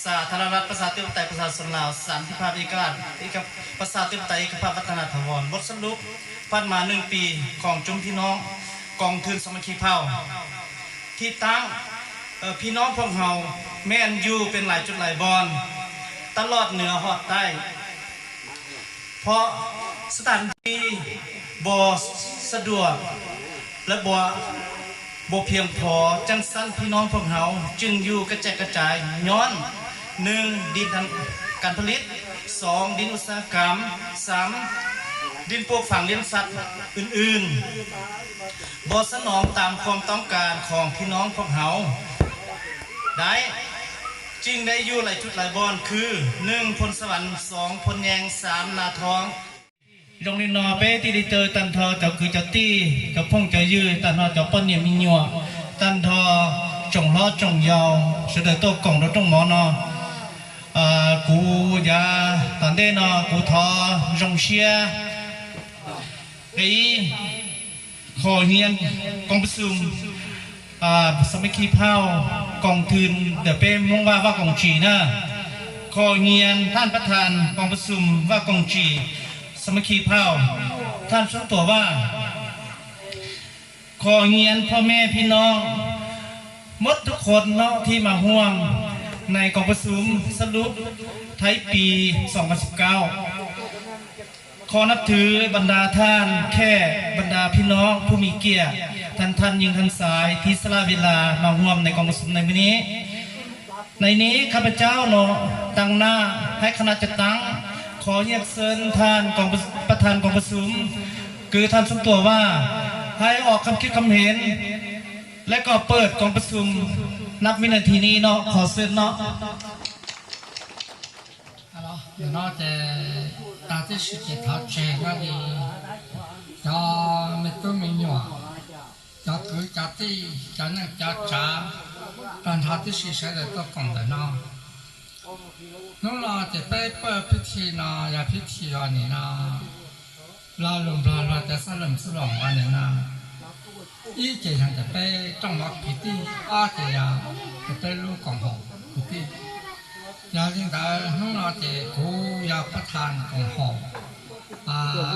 สาธารณรัฐประชาธิปไตยประชาชนลาว สันติภาพเอกราช เอก- ประชาธิปไตยเอกภาพวัฒนถาวร บทสรุป ผ่านมาหนึ่งปีของชุมพี่น้องกองทุนสามัคคีเผ่า ที่ตั้ง เอ่อ พี่น้องพวกเฮาแม่นอยู่เป็นหลายจุดหลายบ่อน ตลอดเหนือฮอดใต้ เพราะสถานที่บ่สะดวกและบ่ บ่เพียงพอ จั่งซั้นพี่น้องพวกเฮาจึงอยู่กระแจกกระจาย ย้อน หนึ่ง ดินทำการผลิต สอง ดินอุตสาหกรรม สาม ดินปลูกฝังเลี้ยงสัตว์อื่นๆ บ่สนองตามความต้องการของพี่น้องพวกเฮาได้ จึงได้อยู่หลายจุดหลายบ่อน คือ หนึ่ง โพนสวรรค์ สอง โพนแยง สาม นาทอง Zoo li no peb thiaj li caw tag nrho cov kwv cov tij, cov phooj cov ywg, tag nrho cov poj niam me nyuam, tag nrho tsoom hlob tsoom yau sawv daws tuaj koom rau rooj mov no. Kuv yav tom ntej no kuv thov zoo siab nqe ib, kho nyiaj koob pab xum สามัคคีเผ่า กองทุน ntawm peb Hmoob Vaj Vaj Koom Tsim na. Kho nyiaj ท่านประธานกองประชุม Vaj Koom Tsim สามัคคีเผ่า ท่านสมตัวว่า ขอเรียนพ่อแม่พี่น้องหมดทุกคนเนาะที่มาร่วมในกองประชุมสรุปท้ายปีสองพันสิบเก้า ขอนับถือบรรดาท่านแขก บรรดาพี่น้องผู้มีเกียรติ ท่านท่านยิงท่านสายที่สละเวลามาร่วมในกองประชุมในวันนี้ ในนี้ข้าพเจ้าเนาะ ตั้งหน้าให้คณะจัดตั้ง ขอเรียนเชิญท่านกองประ- ประธานกองประชุม คือท่านสมตัวว่า ให้ออกความคิดความเห็น และก็เปิดกองประชุม นับวินาทีนี้เนาะ ขอเชิญเนาะ Nim no ces tag tib si ces thov tseg no li cov me tub me nyuam, cov kwv cov tij, cov neej cov tsav, tag nrho tib si sawv daws tuaj koom ntawm no. Hnub no ces peb pawg pib thi no yog pib thi os nim no lo lus Nplog luag tias xab loos xub loos os nim no. Ib ces yog tias peb rooj mov kwv tij, ob ces yog tias peb lub koom haum kwv tij. Yog li ntawd hnub no ces kuv yog pab thas koom haum,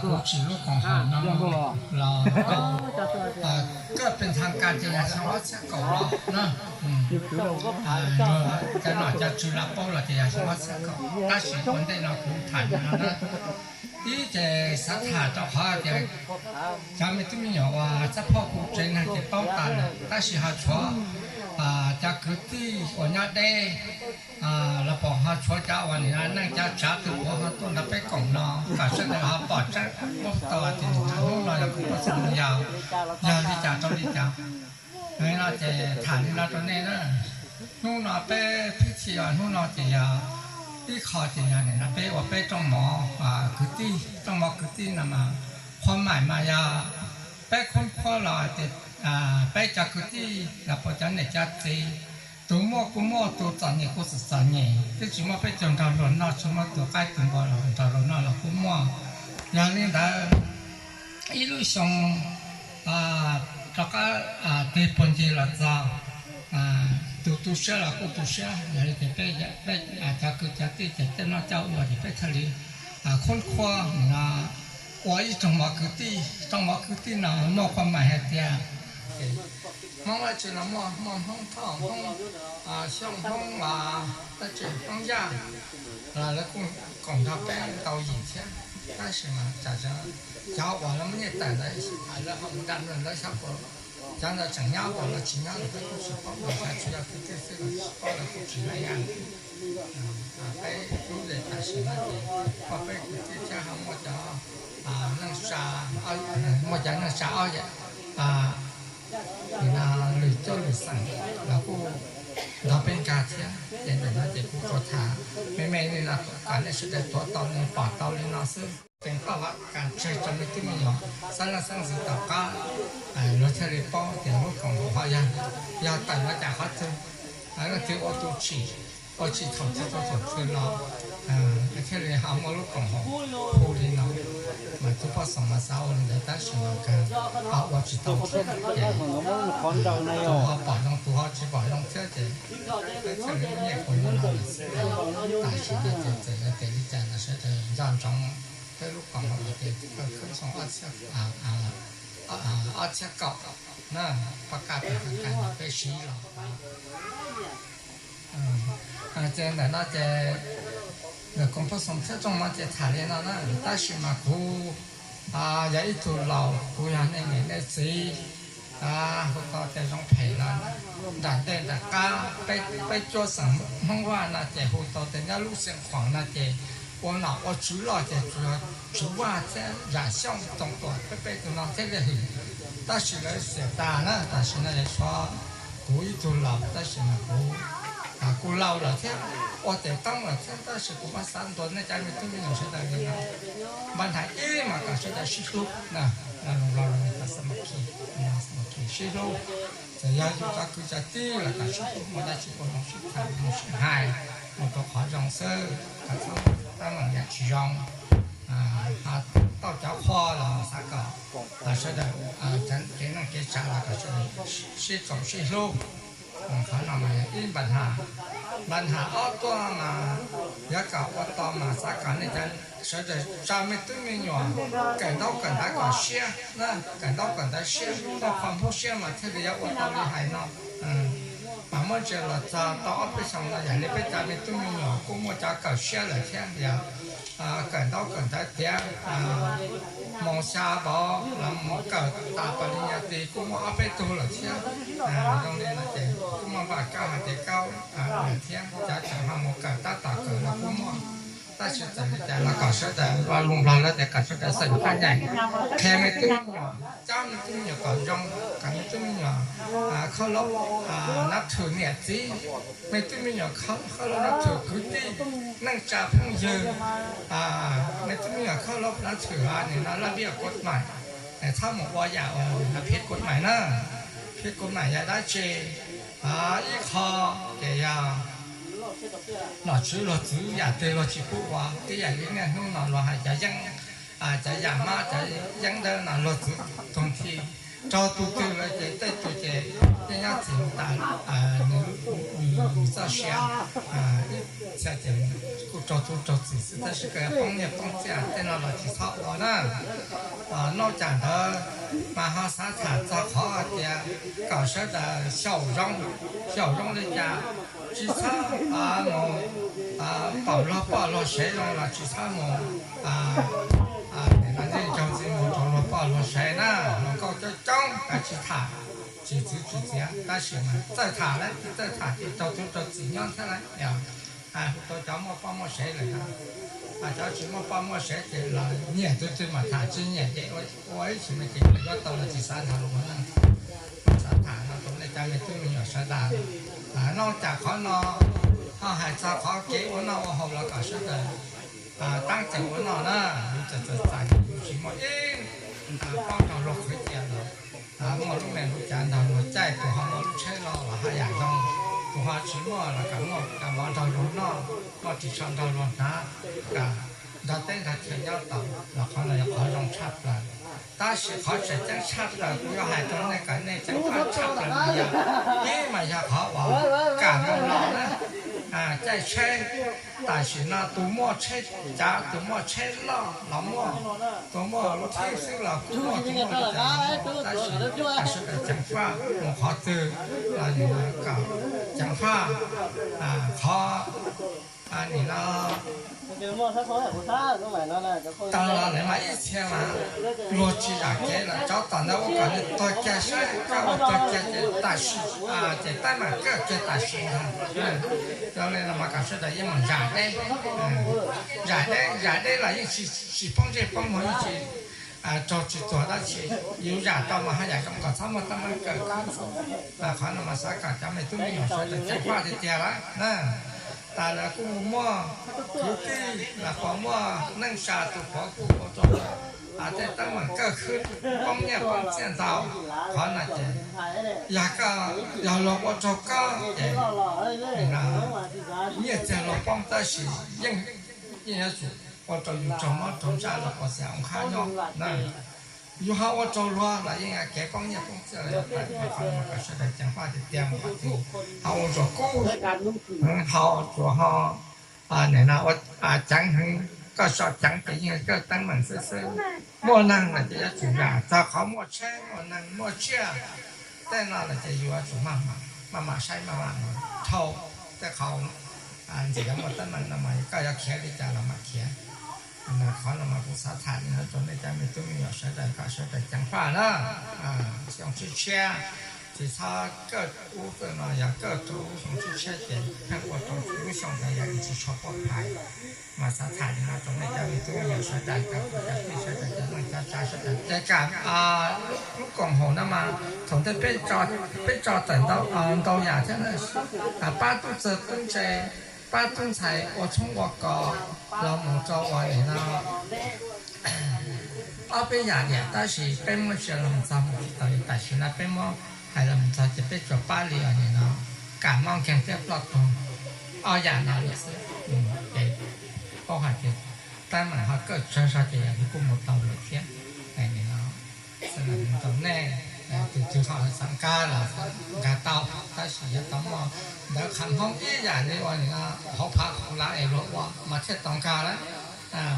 kuv tsim lub koom haum no los tau kaj pes thas kas ces yog xyoo ob txhiab kaum los na. Cov nom cov tswv lawv paub los ces yog xyoo ob txhiab kaum, tab sis ua ntej no kuv tham li no na. Ib ces xav tham rau qhov tias cov me tub me nyuam uas txaj phauj kuv tsev neeg ces paub tas lawm, tab sis ho tshuav cov kwv tij uas nyob deb los pom ho tshuav cov uas nim no neej cov tsav twg puav ho tuaj nrog peb koom no kom sawv daws ho pom tseeb paub tau tias hnub no yog kuv pab xeem yog, yog li cas rau li cas. Yog li no ces tham li no rau nej na. Hnub no peb pib thi os hnub no ces yog ib qho ces yog nim no peb ua peb rooj mov kwv tij, rooj mov kwv tij no mas qhua maim mas yog peb khub qhuab los tias peb cov kwv tij los puas cov niam cov txiv, tus muaj kuj muaj, tus txom nyem kuj txom txom nyem, twb tsis muaj peb caug nrog luag noj, tsis muaj tus qaib tus npua los nrog luag noj los kuj muaj. Yog li ntawd ib lub xyoo rov qab tig puag ncig los txog, tus tu siab los kuj tu siab, yog li ces peb cov kwv cov tij ces tej noj coj ua ces peb thiaj li khub qhuab no ua ib rooj mov kwv tij. Rooj mov kwv tij no muaj qhua maim hais tias Hmoob dab tsi los muaj, muaj Hmoob Thoj, Hmoob Xyooj, Hmoob dab tsi, Hmoob Yaj, lawv kuj koom nrog peb tau yim thiab. Tab sis mas tsam cov uas lawv muaj nyiaj tawm ntawd lawv ho mus nram nws lawv xyov puas, cov ntawd tseem nyob puas los tsis nyob los peb kuj tsis paub, xyov tsis yog kwv tij xwb los tsis paub, lawv kuj tsis hais yam. Peb lub zej tam sim no ces peb kwv tij thiab ho muaj cov, neej tsa, muaj cov neej tsa ob yam, lwm coj lwm xeem los kuj nrog peb nkag thiab. Ces ntawm no ces kuv tsuas tham me me li no kom nej sawv daws tuav tau li pom tau li no xwb. Teem toj lam kam tseg rau me tub me nyuam xeeb leej xeeb ntxwv tom qab, luag thiaj li paub tias lub koom haum ho yog, yog tawm los cas qhov twg, leej twg ua tus tsim, ua tsim thaum twg rau thaum twg los thiaj li ho muaj lub koom haum hu li no. Mas tus poj xoom mas xav ua li ntawd tab sis mas kawg ho ua tsis tau thiab ces tus ho pom zoo tus ho tsis pom zoo thiab ces peb thiaj li nyiaj ua li no lawm xwb. Tam sim no ces txawm yog tias li cas los sawv daws nco ntsoov peb lub koom haum hais tias khawb xyoo ob txhiab, ob txhiab kaum na, poj kaj peb siv los. Ces ntawm no ces ntawm koom poj xoom thiab rooj no ces tham li no na, tab sis mas kuv yog ib tug laus, kuv yog nej niam nej txiv, hu tau tias zoo phem los nram ntej nram qab peb cuab xeem Hmoob Vaj no ces hu tau tias nyob lub Xeev Khuam no ces ua nom ua tswv loj ces tsuas yog Tswv Vaj thiab Zam Xyooj Toom Tuam peb peb tug no thiaj li hwm. Tab sis lawv xiam tas na, tam sim no yog tshuav kuv ib tug laus tab sis mas kuv kuj laus lawm thiab, ua tes toob lawm thiab tab sis kuv muab xav ntuas nej cov me tub me nyuam sawv daws li no. Npaj hnav ib mas kom sawv daws sib hlub na, no los sib hlub, txawm yog yus cov kwv cov tij los kom sib hlub, muaj dab tsi ua zoo sib tham zoo sib hais, mus rau qhov zoo xwb, kom txhob tab meem yam tsis zoo. Ho tau cov qhua los xav kom sawv daws kev neej kev tsav los kom sawv daws sib txoom sib hlub. Qhov no mas yog ib npaj hnav. Npaj hnav ob tuaj mas yuav kom ua tau mas xav kom nej cov sawv daws tso me tub me nyuam kawm ntaub kawm ntawv kom siab na, kawm ntaub kawm ntawv siab, muaj qhov hub siab mas thiaj li yuav ua tau li hais no. Mas muab ntsia los txog tau ob peb xyoos no yam li peb cov me tub me nyuam kuj muaj cov kawm siab lawm thiab, yog kawm ntaub kawm ntawv tiav, moos xya vauv los mus kawm tas pas li nyas tis kuj muaj ob peb tug lawm thiab. Zoo li no ces kuj muaj npaj kab hais tias kaub lawm thiab, cov tseem ho mus kawm tab tom kawm los kuj muaj. Tab sis txawm li cas los kom sawv daws ua lus nplog lawv tias kom sawv daws xeem phaj nyaim, qhia me tub me nyuam, coj me tub me nyuam kom zoo, kom me tub me nyuam khab laub nab thwm niam txiv, me tub me nyuam khab laub nab thwm kwv tij, neej tsa phooj ywg, me tub me nyuam khab laub nab thwm nim no laj viaj kuv maim, txhob mus ua yam uas phem kuv maim na. Phem kuv maim yog dab tsi? Ib qho ces yog nom tswv luag txwv yam twg luag tsis pub ua, ib yam li niaj hnub no luag hais cov yeeb, cov yam mab cov yeeb dawb no luag txwv tug nthi, raug tus twg lawm ces tej tus ces yeej nyob txim tas nws txoj sia, ib txhia ces kuj raug tub raug txim xwb tab sis koj poob nyiaj poob txiaj tej no los tsis txhob ua na. Noj cas ntawd mas ho xav tham txog qhov hais tias kom sawv daws xyaum zoo, xyaum zoo li cas tsis txhob mus, pom luag poj luag sev zoo los tsis txhob mus, nej raug txim mus rau luag poj luag sev na, hluas nkauj coob coob kav tsis tham, tsis txwv tsis txiav tab sis mas txawj tham lawm, txawj tham ces raug tub raug txim nyob thiab lawm. Hu rau cov muaj poj muaj sev lawm, cov tsis muaj poj muaj sev ces los nyiam tus twg mas tham, tsis nyiam ces ua ib sim no ces yuav tau los tsis xav tham los ua neej, xav tham no rau nej cov me tub me nyuam sawv daws. Noj cas qhov no ho hais txog qhov kev ua noj ua haus los kom sawv daws tab cem ua noj na, yus txawm txawm txais yus tsis muaj ib nta pob nrog luag qhwv cia los muaj lub neej lub cav nrog luag caij, tus ho muaj lub tsheb loj los haj yam zoo, tus ho tsis muaj los kom muaj cov mov nrog luag noj, muaj ris tsho nrog luag hnav, kom nrog teb nrog chaw nyob tau los qhov no yog qhov zoo tshaj plaws. Tab sis qhov tseem ceeb tshaj plaws kuv yuav hais rau nej kom nej ceev faj tshaj plaws mas yog, ib mas yog qhov uas kam mus los na, caij tsheb, tam sim no tus muaj tsheb cav tus muaj tsheb loj los muaj, tus muaj lub thib xwb los kuj muaj, tus muaj li cas los muaj, tab sis kom sawv daws ceev faj mus qhov twg los kom ceev faj. Qhov nim no tau los lawv mas ib txhia mas luag tsis zam kev lawm, tsov tom ntawd ua kom nws tuag kiag saib, koj ua tuag kiag ces tam sim, ces teeb meem kawg kiag tam sim ntag. Yog li no mas kom sawv daws yeej mus zam deb, zam deb, zam deb los yeej tsis poob ntsej poob muag, yeej tsis raug tsis tuag dab tsi. Yus zam tau mas haj yam zoo kom txhob muaj teeb meem kawg. Qhov no mas xav kom cov me tub me nyuam sawv daws ceev faj tiag tiag lawm na. Tas lawv kuj muaj kwv tij los puas muaj neej tsa tus pov kuj ua rau tej teeb meem kawg khwb poob nyiaj poob txiaj ntau. Qhov no ces yog koj, yog luag ua rau koj ces nyiaj txiag luag poob tab sis yeej, yeej yuav tsum ua rau yus raug mob raug ntsaj los ua xia oo khab nyob na. Yus ho ua rau luag los yeej kev poob nyiaj poob txiaj los yog tawm qhov no mas kom sawv daws ceev faj tiag tiag mas kom txwv ho ua zuag kub heev ho tsuas ho nim no ua ceev heev, koj so ceev ces yeej koj teeb meem xwb xwb. Muaj neeg los ces yuav tsum zam, txog qhov muaj tsheb muaj neeg muaj tsiaj tej no los ces yuav tsum maj mam saib maj mam dhau tej qhov ntxim yuav muaj teeb meem no mas koj yuav khiav li cas los mam khiav. Qhov no mas kuv xav tham li no rau nej cov me tub me nyuam sawv daws kom sawv daws ceev faj na. Xyoo tshiab tshiab tsis txhob kaj ub kaj no, yog kaj rau lub xyoo tshiab tshiab ces pheej ua rau lub xyoo ntawd yog tsis tshua pov phais. Mas xav tham li no rau nej cov me tub me nyuam sawv daws, cov kwv cov tij sawv daws, cov neej cov tsav sawv daws, ces kam lub koom haum no mas thaum ntej peb tso tawm ntau yam thiab, pab tub txawg tub ntse, pab tub ntxhais ua tshoob ua kos los mus rau ua nim no ob peb yam niam, tab sis peb muab ntsia los mus txog mus tsis tau li. Tam sim no peb muab hais los mus txog ces peb tsuas pab li ua nim no kam mob nkeeg thiab ploj tuag ob yam no lawm xwb. Ces paub hais tias teeb meem ho kaj tsawg zog ces yam li kuj mus tau lawm thiab. Nim no mus rau nej, tus twg ho xav nkag los nkag tau, tab sis yuav tau muaj ntawv qhov Hmoob ib yam li ua nim no hauv phav hauv lav es luag ua mas thiaj tau nkag lawm.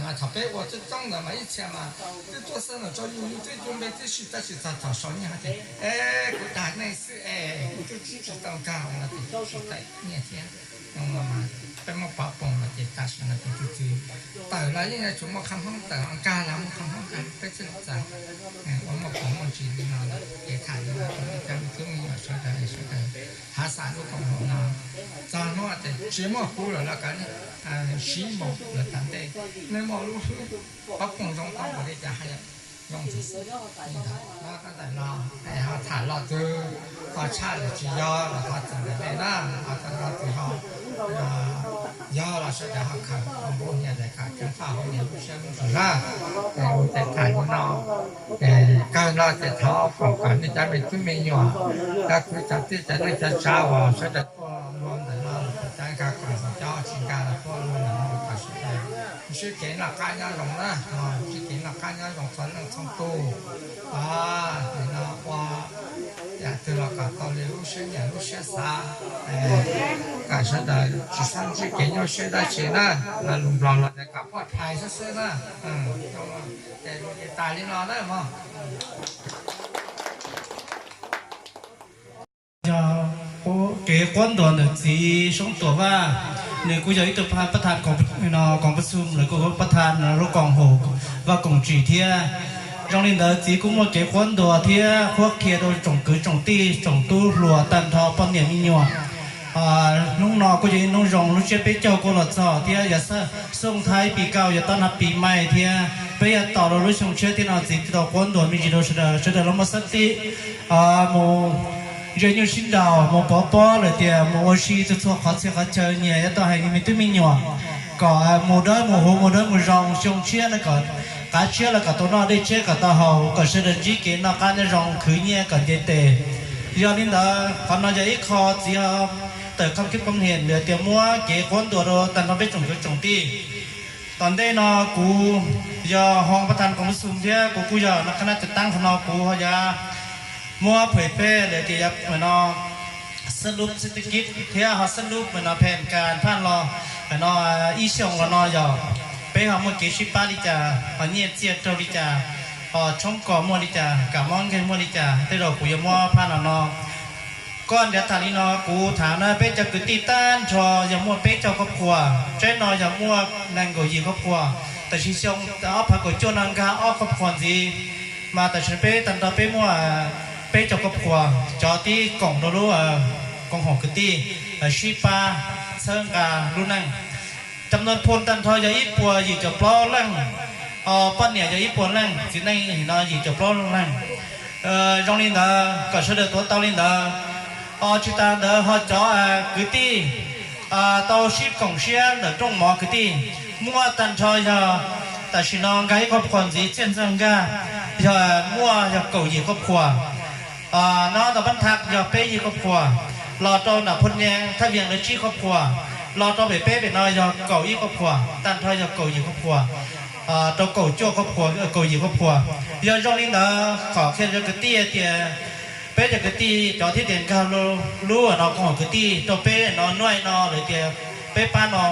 Mas thaum peb ua coob coob ntawd mas ib txhia mas twb tuaj xab nws rau yus, yus twb yuav npe tib si, tab sis txog thaum sau nyiaj ces, e, kuv dag nej xwb es kuv twb tsis tau nkag no ces tsis tau nyiaj thiab. Peb muab pov poom los ces tam sim no ces tus twg tawm los yeej yuav tsum muaj qhov Hmoob tawm, nkag los muaj qhov Hmoob nkag, peb thiaj li txawj ua muaj poom muaj ntsis li no lawm. Kev tham li no rau nej cov me tub me nyuam sawv daws, sawv daws hav xav lub koom haum no. Txog hnub tias tsis muaj kuv lawm los kom nej siv mus lawm tom ntej, nej muaj lub hlwb pov poom zoo tau npaum li cas haj yam zoo ntxiv xwb. Li ntawd no, ho tham los twg ho tshaj lawm tsis yog los thov txim ntawm nej na, ho tham los twg ho yog los sawv daws ho khaws ho npuv hniav daim kom ceev faj hauv niag lub siab lub ntsws na. Ces tham li no, kawg no ces thov foom kom nej cov me tub me nyuam, cov kwv cov tij cov neej cov tsav uas sawv daws tuaj luag ntawm no, cov nkag koom haum cov tsis nkag los tuaj luag ntawm no kom sawv daws ntsib kev noj qab nyob zoo na, ntsib kev noj qab nyob zoo txhua leej txhua tus. Nim no ua yam twg los kom tau li lub siab nyiam lub siab xav, kom sawv daws tsis txhob ntsib kev nyuaj siab dab tsi na, lus Nplog los tias kom poj phais xwb xwb na. Ces lus ces tas li no na mog. Yog kev quab ntuas ntawm txiv Soob Tuam Vaj, nws kuj yog ib tug pab thas koom pab xum, lawv kuj pab thas lub koom haum Vaj Koom Tsim thiab. Zoo li ntawd txiv kuj muaj kev quab ntuas thiab qhuab qhia rau tsoom kwv tsoom tij tsoom tub hluas tag nrho poj niam me nyuam. Hnub no kuj yog ib hnub zoo, lub tsiab peb caug kuj los txog thiab yog xoo thaib pis kaum yog tau nag pis mais thiab peb yuav tos rau lub xyoo tshiab thiab no txiv thiaj tau quab ntuas me ntsis rau sawv daws, sawv daws los muaj xab tib mus ntsia nyuj sib nraus, mus pov pob lawm tias mus ua si txhua txhua qhov txhia qhov chaw, nyias yuav tau hais me tub me nyuam kom mus dawb mus huv mus dawb mus zoo, xyoo tshiab no kom qav tshiab los kom tau noj, dej tshiab kom tau haus, kom sawv daws ntsib kev noj qab nyob zoo, khwv nyiaj kom nce tes. Yog li ntawd qhov no yog ib qho txiv tawm khab khib koob hem ntawd tias muab kev quab ntuas rau tag nrho peb tsoom kwv tsoom tij. Tom ntej no kuv yog hoo pab thas koom pab xum thiab kuv kuj yog nab qab nab cov taab, qhov no kuv ho yuav muab phem phem lawm tias yog no xab lub xab tib kib thiab ho xab lub no phem kas phaj los no ib xyoos los no yog peb ho muaj kev sib pab li cas, ho nyiaj txiaj raug li cas, ho tshoob kos muaj li cas, kam mob nkeeg muaj li cas, tej zaum kuv yuav muab phaj no no. Koj ntiav tham li no kuv tham na, peb cov kwv tij tag nrho yog muaj peb caug khuab qhuas, tsaib no yog muaj nees nkaum yim khuab qhuas, tam sim xyoo ob phav kaum cuaj no nkag ob khuab qhuas ntxiv, mas tam sim peb tag nrho peb muaj peb caug khuab qhuas, cov tib koom rau lub koom haum kwv tij sib pab txhawb nqa lub neej. Cov no phoo tag nrho yog ib puas yim caum plaub leej, poj niam yog ib puas leej, txiv neej no yim caum plaub leej. Zoo li ntawd kom sawv daws tuav tau li ntawd. Tsis tas ntawd ho cov kwv tij tau sib koom siab ntawm rooj mov kwv tij muaj tag nrho yog tam sim no nkag ib khuab qhuas ntxiv, txiaj ntxawg nkag yog muaj yog kaum yim khuab qhuas. Nyob ntawm Pab Thaj yog peb yim khuab qhuas, los rau nram Phu Nias Thaj Vias lawv tsib khuab qhuas, Los rau pem peb pem no yog kaum ib khuab phuas, tag nrho yog kaum yim khuab phuas, rau kaum cuaj khuab phuas, kaum yim khuab phuas. Yog zoo li ntawd qhov qhia rau kwv tij tias peb cov kwv tij cov thiab tias nkag lub no koom haum kwv tij rau peb no nuav no lawv tias peb pab no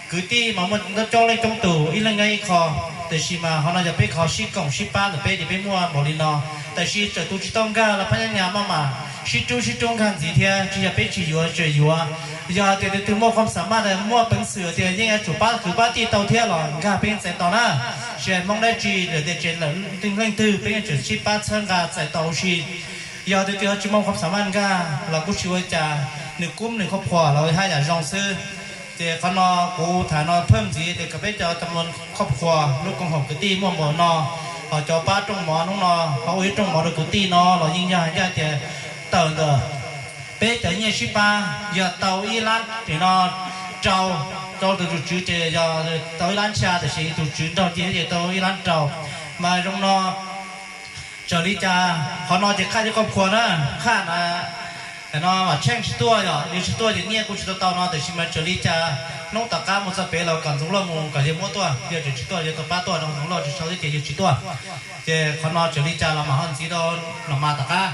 kwv tij mas muaj coob leej coob tus ib leeg nyob ib qho, tiam sis mas qhov no yog peb qhov sib koom sib pab ntawm peb ces peb muaj npaum li no. Tiam sis txawm tus tsis tau nkag los phab nyab nyas maj mam sib rub sib rub nkag ntxiv thiab, tsis yog peb tsis yuav, tseem yuav. Yog hais tias tus twg muaj khuam xam maj, muaj peev xwm tias yeej yuav tsum pab kwv pab tij tau thiab los nkag peb yeej txais tau na. Tsis hais Hmoob dab tsi lawm tias tsev lawm leej twg peb yeej tseem sib pab txhawb nqa txais tau huv si. Yog tus twg ho tsis muaj khuam xam maj nkag los kuj tsis ua cas, nws kub nws khuab phuas los haj yam zoo xwb. Ces qhov no kuv tham no phawj ntxiv tias kom peb cov cov khuab phuas lub koom haum kwv tij muaj npaum no, ho cov pab rooj mov hnub no ho ua ib rooj mov rau kwv tij no los yeej yog hais ncaj tias tawm ntawm peb cov nyiaj sib pab yog tau ib lab nim no rau, rau tus tus tswv ces yog tau ib lab ntsha, tiam sis tus tswv nraug ces ces tau ib lab rau. Mas zoo no txawm li cas qhov no ces qhaj cov khuab phuas na, qhaj na, no mas tsheej tsis tuaj, yog li tsis tuaj ces nyiaj kuj tsis tau tau no, tiam sis mas txawm li cas hnub tom qab mus txog pem los kom Ntxoov Lauj mus kom yawg muab tuaj, yog tseem tsis tuaj yawg tau pab tuaj, Ntxoov Lauj tsis sau xwb ces yawg tsis tuaj. Ces qhov no txawm li cas los mam ho ntxiv rau no mas tom qab.